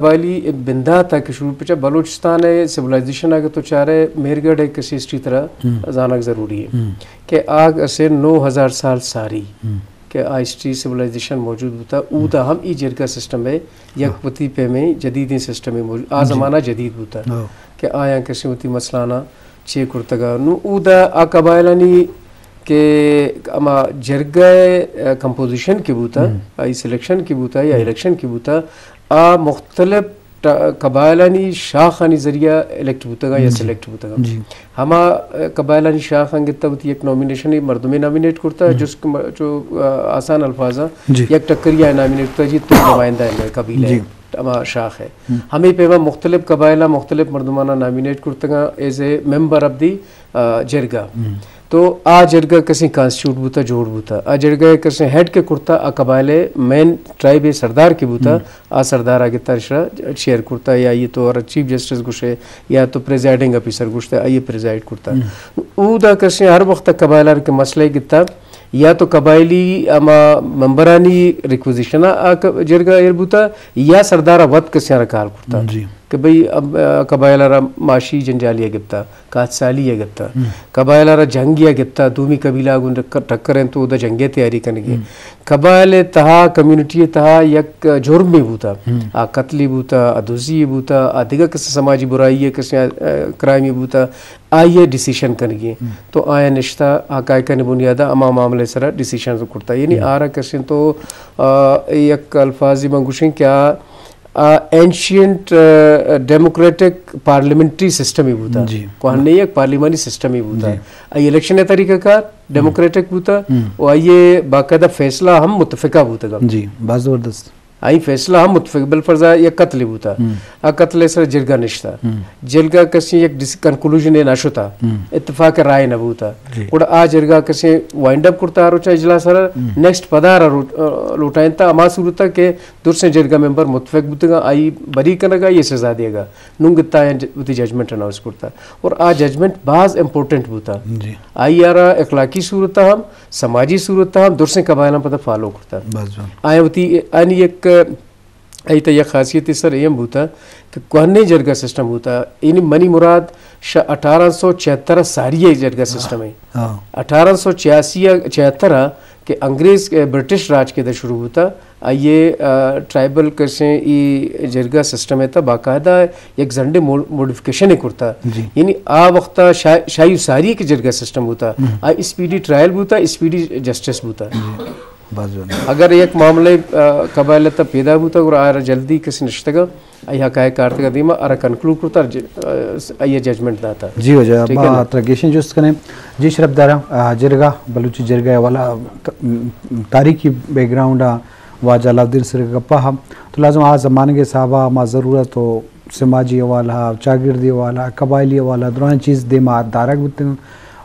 قبائلی بندات ءَ کہ شروع پچا بلوچستان ءِ سیولائزیشن ءَ کہ تو چارے مہرگڑھ ءِ کسی ہسٹری ترا ہم۔ زانگ ضروری ہے ہم۔ کہ آگ اسے نو ہزار سال ساری ہم۔ کہ آ ہسٹری سیولائزیشن موجود بوتا، اودا ہم ای جرگہ سسٹم ہے، یک ہاں۔ وتی پیمیں جدیدیں سسٹم ہے موجود، آ جی۔ زمانہ جدید بوتا ہاں۔ کہ آیاں کسی وتی مسئلہ نا چے کرتگا۔ نو اودا آ قبائلانی کہ ہما جرگہ ءِ، آ، کمپوزیشن کی بوتا، ہم۔ آئی سلیکشن کی بوتا یا ہم۔ الیکشن کی بوتا، آ مختلف ٹ-، قبائلانی شاخانی ذریعہ الیکٹ بوتگا یا جی۔ سلیکٹ بوتگا۔ جی۔ ہما، آ، قبائلانی شاخ انگتا وتی یک نامینیشن مردمے نامینیٹ کرتا، ہم۔ جس ک-، م-، جو، آ، آسان الفاظ جی۔ یک ٹکری آ نامینیٹ کرتا جی تو نمائندہ ہے میرے قبیلے جی۔ ہما شاخ ہے۔ ہم۔ ہمیں پیما مختلف قبائل مختلف مردمانا نامینیٹ کرتگا ایز اے ممبر آف دی آ، جرگہ۔ ہم۔ تو آ جرگہ کسیں کانسٹیٹیوٹ بوتا، جوڑ بوتا۔ آ جرگہ کسیں ہیڈ کے کرتا، آ قبائل مین ٹرائب سردار کے بوتا، ہم۔ آ سردار آ گتا شرا چیئر کرتا، یا یہ تو اور چیف جسٹس گوشے، یا تو پریزائیڈنگ آفیسر گوشتا، آئیے پریزائیڈ کرتا۔ ہم۔ اودا کسیں ہر وقت قبائل کے مسئلے گتا، یا تو قبائلی اما ممبرانی ریکوزیشن آ ک-، جرگہ ایر بوتا، یا سردار وت کسیں را کار کرتا۔ جی۔ کہ بھئی اب، آ، قبائل را معاشی جنجالی گپتا۔ کات سالی ء گپتہ۔ ہم۔ قبائل ء را جنگے ء گپتہ، دومی قبیلہ ء گوں ٹک-، ٹکر انت، اودا جنگ ء تیاری کنگی۔ ہم۔ قبائل ء تہا، کمیونٹی ء تہا یک جرمے بوتہ۔ ہم۔ آ قتلے بوتہ، آ دزی بوتہ، آ دگہ کسے سماجی برائی ء کسے، آ، کرائمے بوتہ، آئی ء ڈیسیشن کنگی۔ ہم۔ تو آیاں نشتہ، آ کائکانی بنیاد ء ہما معاملہ ء سرا ڈیسیشن کرتہ۔ یعنی ہم۔ آرا کسے تو، آ، یک الفاظی من گوشیں کہ آ آ، اینشینٹ، آ، ڈیموکریٹک پارلیمنٹری سسٹم ہی بوتا۔ جی۔ کوہنی یک پارلیمانی سسٹم ہی بوتا۔ جی۔ آئی الیکشن طریقہ کار ہم۔ ڈیموکریٹک بوتا ہم۔ و آئی باقاعدہ فیصلہ ہم متفقہ بوتا گا۔ جی، باز زبردست۔ آئی فیصلہ ہم متفق، بالفرض یک قتل بوتا۔ ہم۔ آ قتل سر جرگہ نشتا۔ ہم۔ جرگہ کسی یک ڈس-، کنکلوژن نہ شتا۔ ہم۔ اتفاق رائے نہ بوتا۔ جی۔ گڑا آ جرگہ کسی وائنڈ اپ کرتا روچا اجلاس سر، ہم۔ نیکسٹ پدار رو-، آ، لوٹائنتا ہما صورت کہ درسیں جرگہ ممبر متفق بوتگاں، آئی بری کنگا، یہ سزا دیگا۔ نوں گتا آیاں ج-، وتی ججمنٹ اناؤنس کرتا۔ اور آ ججمنٹ باز امپورٹنٹ بوتا۔ جی۔ آئی آرا اخلاقی صورت ہم، سماجی صورت ہم، درسیں قبائلاں پدا فالو کرتا۔ باز جوان۔ آیا وتی، آنی یک، ایتا یک خاصیت سر ایم بوتا کہ کوہنیں جرگہ سسٹم بوتا۔ یعنی منی مراد ش-، اٹھارہ سو چھہتر ساری جرگہ سسٹم ہے۔ ہاں۔ اٹھارہ سو چھیاسی چھہتر کہ انگریز، برٹش راج کے در شروع بوتا، آئیے، آ، ٹرائبل کسیں ای جرگہ سسٹم ء تہ باقاعدہ یک زنڈے مو-، موڈیفکیشن ء کرتا۔ جی۔ یعنی آ وقت شاہ-، شاہی ساری کے جرگہ سسٹم بوتا۔ ہم۔ آ اسپیڈی ٹرائل بوتا، اسپیڈی جسٹس بوتا۔ جی۔ باز جوان۔ اگر یک معاملے، آ، قبائل تہ پیدا بوتا اور آ جلدی کسی نشتگا، آئی حقائق کارتگا دیما، آرا کنکلوڈ کرتا، ج-، آ، آئی ججمنٹ داتا۔ جی واجہ، ٹھیک ہے ما نا؟ ترا گیشیں جست کنیں۔ جی شرف دارا، آ، جرگہ، بلوچی جرگہ والا ت-، تاریخی بیک گراؤنڈ آ واجہ علاؤالدین سر گپا ہم۔ تو لازم آ زمانگ حسابا ما ضرورت و سماجی حوالہ، چاگردی حوالہ، قبائلی حوالہ، درائیں چیز دیما دارگ بوتگن۔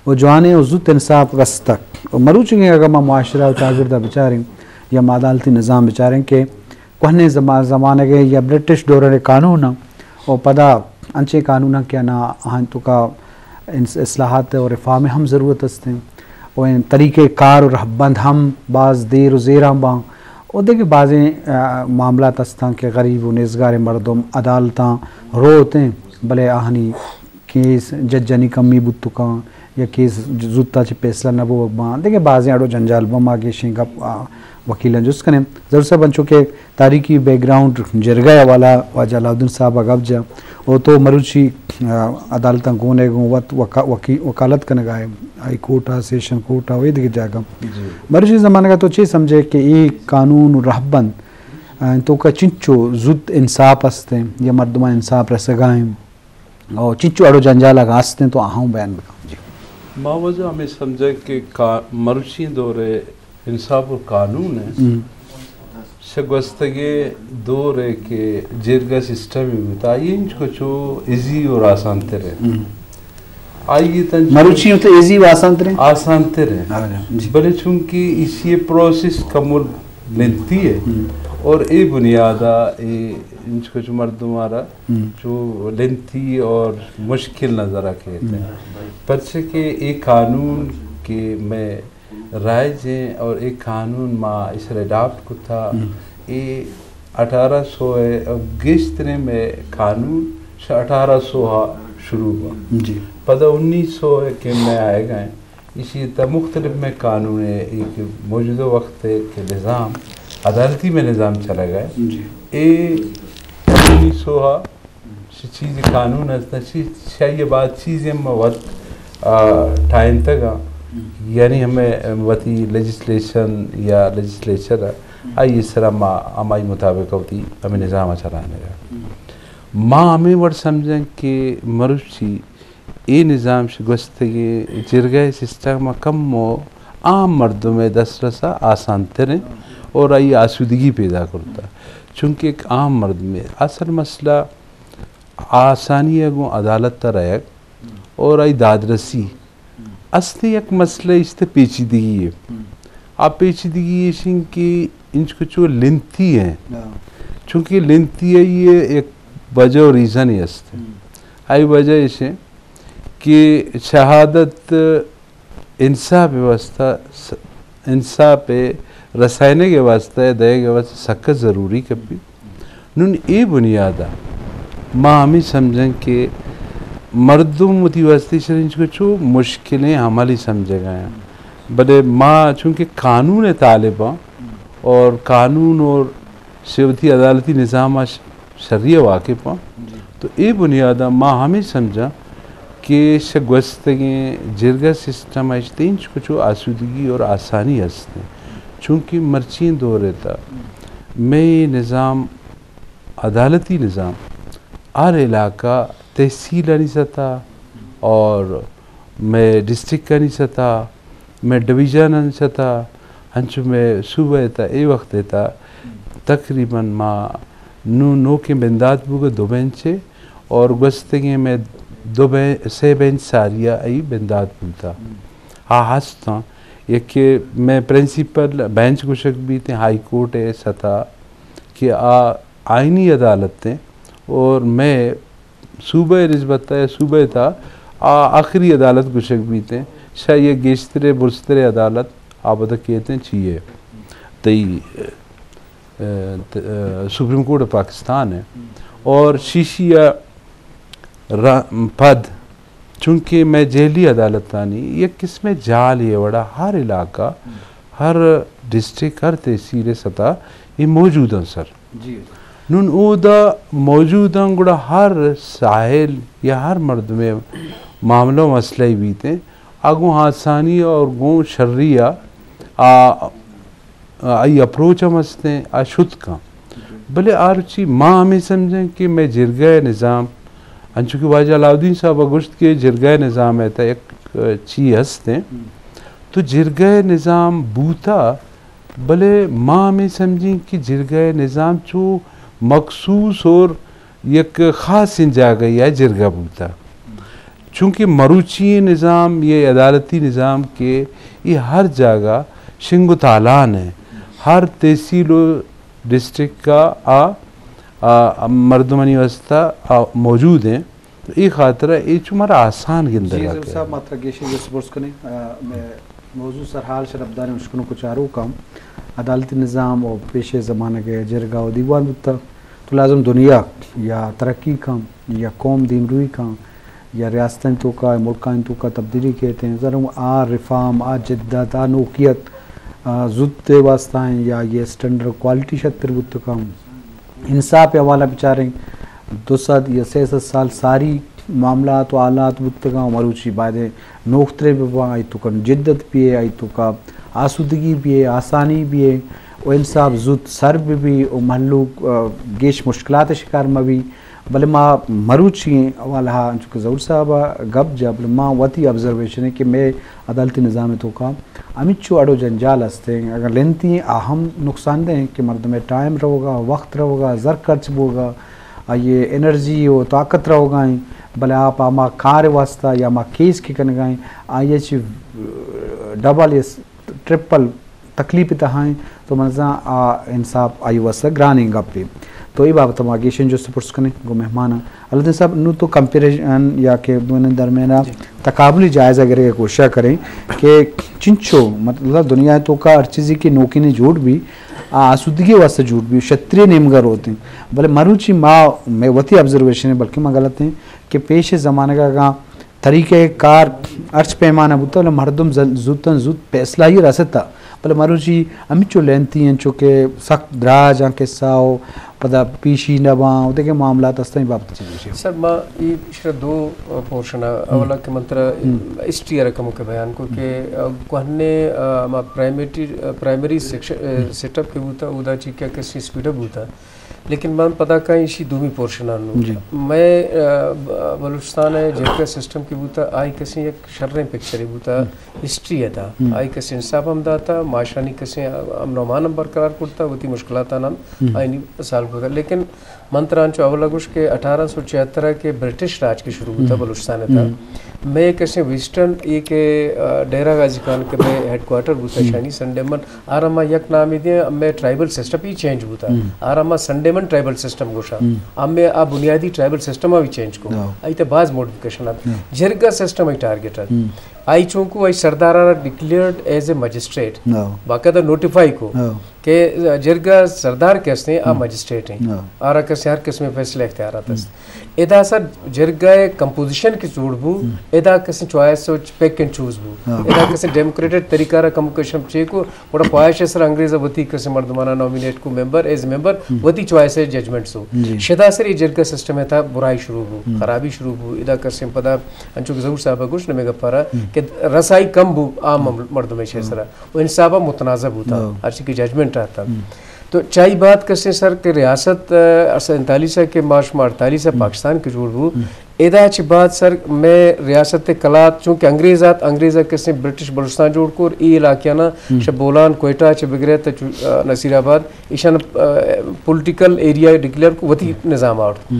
و جوانیں و زوت انصاف رستگ۔ و مروچی اگر ما معاشرہ و چاگردہ بچاریں یا ما عدالتی نظام بچاریں کہ کوہنیں زما-، زمانگ ء یا برٹش دور ء قانون ء و پدا انچیں قانون ء کہ آنا آہن توکا انس-، اصلاحات و ریفارم ہم ضرورت است ہیں۔ و ان طریقہ کار و رہبند ہم باز دیر و زیراں باں۔ و دگہ بازیں، آ، معاملات استاں کہ غریب و نیزگار مردم عدالتاں روت ہیں، بلے آہنی کیس ججانی کمی بوت کاں یا کیس زوتا چہ فیصلہ نہ بوگ باں، دگہ بازیں اڑ و جنجال باں۔ ما گیشیں گپ، آ، وکیلاں جست کنیں۔ ظہور صاحب، انچو کہ تاریخی بیک گراؤنڈ جرگہ ء حوالہ واجہ علاؤالدین صاحب ء گپ جا، او تو مروچی، آ، عدالتاں گون ء گوں وت وکا-، وکی-، وکالت کنگ ء ئے، ہائی کورٹ ء، سیشن کورٹ ء، و اے دگہ جاگہ۔ جی۔ مروچی زمانگ ء تو چے سمجھے کہ اے قانون و رہبند، آ، توکا چنچو زوت انصاف است ہیں یا مردماں انصاف رسگا ہیں؟ او چنچو اڑ و جنجال اگاں است ہیں تو آہاں بیان بکن۔ جی۔ ما واجہ ہمیں سمجھے کہ کا-، مروچی دور ء انصاف و قانون ء ہم۔ شہ گوستگیں دور ء کہ جرگہ سسٹم ء بوت، آئی انچ کو چو ایزی اور آسان تر ہے۔ ہم۔ آئی تن مروچی تو ایزی و آسان تر ہے؟ آسان تر ہے۔ ہاں جی۔ بلے چونکہ اسی پروسیس کمول لینتی ہے ہم۔ اور اے بنیاد ء اے انچ کو چو مردم آرا ہم۔ چو لینتی اور مشکل نظر آ کیت۔ ہم۔ پرچہ کہ اے قانون کہ میں رائج ہیں اور اے قانون ما اسر اڈاپٹ کتا، ہم۔ اے اٹھارہ سو ء گیشتریں مئے قانون شہ اٹھارہ سو ء شروع با۔ جی۔ پدا انیس سو ء کہ مئے آئیگا ہیں، ایشی تہ مختلف مئے قانون ء ایک موجودہ وقت ء کہ نظام، عدالتی مئے نظام چلگا ہے۔ جی۔ اے انیس سو ء چیز قانون است، چیز شاہی بعد چیز ہم وقت آ، ٹائم تک آ، یعنی ہمیں وتی لیجسلیشن یا لیجسلیچر آئی سرا ما ہمائی مطابق وتی ہمیں نظام چلانے گا۔ ما ہمیں وڑ سمجھیں کہ مروچی اے نظام شہ گوستگیں جرگہ سسٹم ء کمو عام مردم ء دسترس ء آسان تریں اور آئی آسودگی پیدا کرتا، چونکہ ایک عام مردم ء اصل مسئلہ آسانی ء گوں عدالت ء رہگ اور آئی دادرسی است، یک مسئلہ است پیچیدگی ہے۔ آ پیچیدگی ایشیں کہ انچکو چو لنتی ہیں، چونکہ لنتی ہے، یہ ایک وجہ اور ریزن ہی است۔ آئی وجہ ایشیں کہ شہادت انصاف واسطہ، انصاف رسائنگ واسطہ، دئیگ واسطہ سکت ضروری کپی۔ نون اے بنیادا ما ہمیں سمجھیں کہ مردم وتی واسطے شرنج کو چو مشکلیں عملی سمجھگا ہیں، بلے ما چونکہ قانون طالباں اور قانون اور سے وتی عدالتی نظام ء ش-، شری ء واقف آں۔ تو اے بنیاد ء ما ہمے سمجھاں کہ شہ گوستگیں جرگہ سسٹم ء اش تینچ کچو آسودگی اور آسانی ہست ہیں، چونکہ مرچی دور ء تھا مئے نظام، عدالتی نظام ہر علاقہ تحصیلانی سطح اور مئے ڈسٹرکٹانی سطح، مئے ڈویژنانی سطح، انچو مئے صوبہ ء تھا اے وقت ء تھا تقریباً ما نوں نوکیں بندات بوگ ء دو بینچ ء اور گوستگیں مئے دو بین-، سے بینچ ساری ء ای بندات بوتا۔ آ ہستاں، یکے مئے پرنسپل بینچ گوشگ بیت ہائی کورٹ ء سطح کہ آ آئینی عدالت ہیں اور مئے صوبہ ء نسبت ء صوبہ ء تھا آ آخری عدالت گوشگ بیت ہیں، شہ یہ گیشتر ء برزتر ء عدالت آبدہ کیت ہیں چی ء تئی، ء، ت-، ء، سپریم کورٹ آف پاکستان ہے اور شیشی ء را-، پد چونکہ مئے جیلی عدالتانی یک قسم جال یہ وڑا ہر علاقہ، ہر ڈسٹرکٹ، ہر تحصیل سطح یہ موجود ہیں سر۔ جی۔ نون اودا موجود ہیں، گڑا ہر ساحل یا ہر مردم معاملہ و مسئلہ بیت ہیں، آ گوں آسانی اور گوں شری آ، آ، آئی اپروچ ہم ہست ہیں، آ شت کن۔ بلے آ روچی ما ہمیں سمجھیں کہ مئے جرگہ نظام، انچو کہ واجہ علاؤالدین صاحب گوشت کہ جرگہ نظام ہے تا یک چی ہست ہیں، تو جرگہ نظام بوتا، بلے ما ہمیں سمجھیں کہ جرگہ نظام چو مخصوص اور یک خاصیں جاگہ یا جرگہ بوتا، چونکہ مروچی نظام یہ عدالتی نظام کہ یہ ہر جاگہ شنگ و تالان ہے، ہر تحصیل و ڈسٹرکٹ کا آ، آ، مردمانی واسطہ آ موجود ہیں۔ تو اے خاطر ء اے چو مارا آسان گندگ جی، ء ظہور کہ صاحب، ما ترا گیشیں جست پرس کنیں۔ آ، مئے موضوع سرحال شرپداریں اشکنوک و چاروکاں، عدالتی نظام و پیش زمانگ ء جرگہ و دیوان بوتگ۔ تو لازم دنیا یا ترقی کن یا قوم دیمروی کن یا ریاستانی توکا، ملکانی توکا تبدیلی کیت ہیں، ضرور آ ریفارم، آ جدت، آ نوکیت، آ، زوت ء واسطہ ہیں یا یہ اسٹینڈرڈ کوالٹی شتر بوت کن۔ انصاف ء حوالہ بچاریں، دو سد یا سے سد سال ساری معاملات و حالات بوتگاں و مروچی باید نوخترے بباں، آئی توکا جدت بیئے، آئی توکا آسودگی بیئے، آسانی بیئے و انصاف زوت سر ببی و مہلوک، آ، گیش مشکلات شکار مبی۔ بلے ما مروچی حوالہ انچو کہ ظہور صاحب گپ جا، بلے ما وتی آبزرویشن ہے کہ مئے عدالتی نظام توکا ہمینچو اڑ و جنجال ہستیں، اگر لنتی آ ہم نقصان دہ ہیں کہ مردم ٹائم روگا، وقت روگا، زر خرچ بوگا، آئی انرجی و طاقت روگا ہیں، بلے آپ ہما کار واسطہ یا ہما کیس کے کنگا ہیں، آئی چی ڈبل یا ٹرپل تکلیف تہا ہیں، تو منزا آ انصاف آئی واسطہ گرانیں گپے۔ تو اے بابت ما گیشیں جست پرس کنیں گو مہمان۔ علاؤالدین صاحب، نوں تو کمپیریزن یا کہ دوئیں درمیان ء جی۔ تقابلی جائزہ گرگ ء کوشش ء کریں کہ چنچو، مطلب، دنیا ء توکا ہر چیزے کہ نوکیں جوڑ بی، آ آسودگی واسطہ جوڑ بی، شتری نیمگا روت انت۔ بلے مروچی ما، مئے وتی آبزرویشن ہے، بلکہ ما غلط ہیں کہ پیش زمانگا اگاں طریقہ کار ہرچ پیمانہ بوتا، بلے مردم زن-، زوتاں زوت پیسلہ ہی رستا۔ بلے مروچی ہمچو لینتی ہیں، چونکہ سخت دراج آں قصہ و پدا پیشی نہ باں و دگہ معاملات ہستاں، اے بابت چیز گوشے۔ سر، ما اے شرا دو پورشن، اولا کہ من ترا ہسٹری ء رقم کے بیان کو کہ، آ، کوہنے، آ، ما پرائمری، آ، پرائمری سیکشن، آ، سیٹ اپ کے بوتا، اودا چی کیا کسی اسپیڈ اپ بوتا۔ لیکن من پدا کائیں ایشی دومی پورشن آنو۔ جی۔ میں، آ، ب-، بلوچستان ہے جرگہ سسٹم کے بوتا، آئی کسی یک شریں پکچرے بوتا، ہسٹری ء تھا۔ آئی کسی انصاف ہم داتا، معاشرانی کسی امن و امان ہم برقرار کرتا، وتی مشکلات ہم آئینی سال کرتا۔ لیکن من ترا انچو اولا گوش کہ اٹھارہ سو چھہتر ء کہ برٹش راج کے شروع بوتا بلوچستان ء تھا۔ میں کسے ویسٹرن اے کہ، آ، ڈیرہ غازی خان کے میں ہیڈ کوارٹر بوتا شانی سنڈے من آرا ما یک نامی دیا، میں ٹرائبل سسٹم ہی چینج بوتا۔ آرا ما سنڈے من ٹرائبل سسٹم گوشا۔ ہم میں آ بنیادی ٹرائبل سسٹم بھی چینج کو۔ آئی تے باز موڈیفکیشن آت۔ جرگا سسٹم ہی ٹارگٹ آت۔ آئی چونکو آئی سردار آرا ڈکلیئرڈ ایز اے مجسٹریٹ۔ باقاعدہ نوٹیفائی کو۔ کہ جرگہ سردار کہ ہستیں، آ مجسٹریٹ ہیں۔ آرا کسے ہر قسم فیصلہ اختیارات است۔ ادا سر جرگہ کمپوزیشن کی جوڑ بو، ادا کسے چوائس و پیک اینڈ چوز بو۔ ادا کسے ڈیموکریٹک طریقہ را کم کشم چیکو، گڑا خواہش ہے سر انگریز وتی کسے مردمانا نامینیٹ کو ممبر، ایز ممبر، وتی چوائس ہے ججمنٹ سو۔ شدا سر یہ جرگہ سسٹم ہے تھا برائی شروع بو، خرابی شروع بو۔ ادا کسے پدا انچو کہ ظہور صاحب گوش نمے گپارا کہ رسائی کم بو عام مردم ہے سرا۔ و انصاف ء متنازع بوتا، ہرچی کہ ججمنٹ آتا۔ تو چائی بات کسیں سر کہ ریاست، آ، سینتالیس ء کہ ما شما اڑتالیس ء پاکستان کہ جوڑ بو، ادا چہ بعد سر میں ریاست کلات، چونکہ انگریز آت، انگریز ء کسیں برٹش بلوچستان جوڑ کور، ای علاقیانا چہ بولان، کوئٹہ چہ بگرے تا چو-، آ، نصیر آباد، ایشان، آ، پولیٹیکل ایریا ڈکلیئر کو وتی نظام آورت۔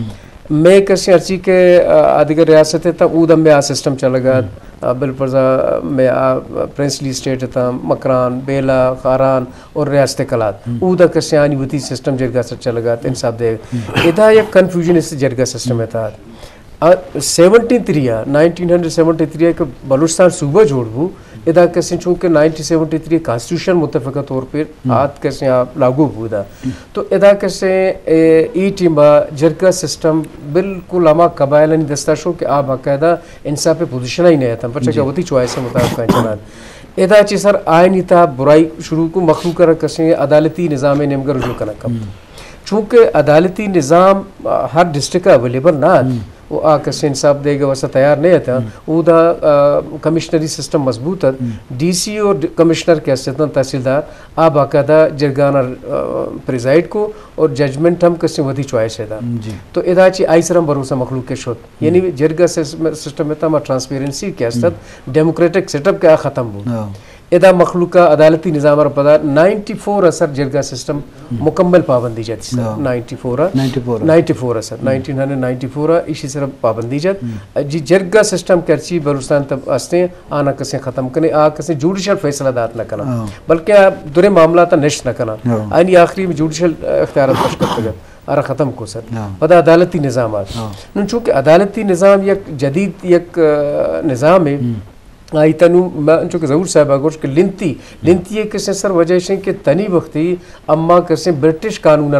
میں کسیں ہرچی کہ، آ، آدگہ ریاست تا اود ہم میں آ سسٹم چلگا۔ آ، بالفرض، آ، میں، آ، پرنسلی اسٹیٹ تاں، مکران، بیلہ، خاران اور ریاست کلات۔ اودا کسے آنی وتی سسٹم جرگہ سر چلگا، انصاف دے۔ ادا یک کنفیوژن اس جرگہ سسٹم ہے تھا۔ آ، سیونٹی تھری آ، نائنٹین ہنڈریڈ سیونٹی تھری آ کہ بلوچستان صوبہ جوڑ بو، ادا کسے چونکہ نائنٹین سیونٹی تھری کانسٹیٹیوشن متفقہ طور پر آت کسے آ لاگو بو دا۔ تو ادا کسے، اے، ای ٹیم آ جرگہ سسٹم بالکل ہما قبائلانی دستا شو کہ آ باقاعدہ انصاف پوزیشن ہی نہیں آتا، پرچہ کہ وتی چوائس مطابق کائیں چلان۔ ادا چہ سر آئینی تا برائی شروع کو، مخلوق را کسے عدالتی نظام نیمگا رجوع کنگ کم۔ چونکہ عدالتی نظام، آ، ہر ڈسٹرکٹ اویلیبل نہ آت، و آ کسے انصاف دے گا واسطہ تیار نہیں آتا۔ اودا، آ، کمشنری سسٹم مضبوط آت۔ ڈی سی اور ڈ-، کمشنر کے استتن تحصیلدار آ باقاعدہ جرگانا، آ، پریزائیڈ کو اور ججمنٹ ہم کسے وتی چوائس ہے دا۔ تو ادا چی آئی سر ہم بھروسہ مخلوق کے شد۔ یعنی جرگہ سس-، سسٹم میں تما ٹرانسپیرنسی کے استت، ڈیموکریٹک سیٹ اپ کے آ ختم بو۔ ادا مخلوق کا عدالتی نظام اور پدا نائنٹی فور اثر جرگہ سسٹم مکمل پابندی جاتی سر۔ نائنٹی فور آ۔ نائنٹی فور آ۔ نائنٹی فور اثر، نائنٹین ہنڈریڈ نائنٹی فور آ، اسی سر پابندی جات۔ جی جرگہ سسٹم کرچی بلوچستان تب ہستیں، آنا کسے ختم کنے، آ کسے جوڈیشل فیصلہ دات نہ کنا، بلکہ آ درے معاملات نشت نہ کنا۔ آنی آخری میں جوڈیشل اختیارات پش کرتگت، آرا ختم کو سر۔ پدا عدالتی نظام آت۔ نون چونکہ عدالتی نظام یک جدید یک، آ، نظام ہے، آئی تنو، ما انچو کہ ظہور صاحب آ گوش کہ لنتی، لنتی ایک کسے سر وجہ شیں کہ تنی وقتی اما کسے برٹش قانون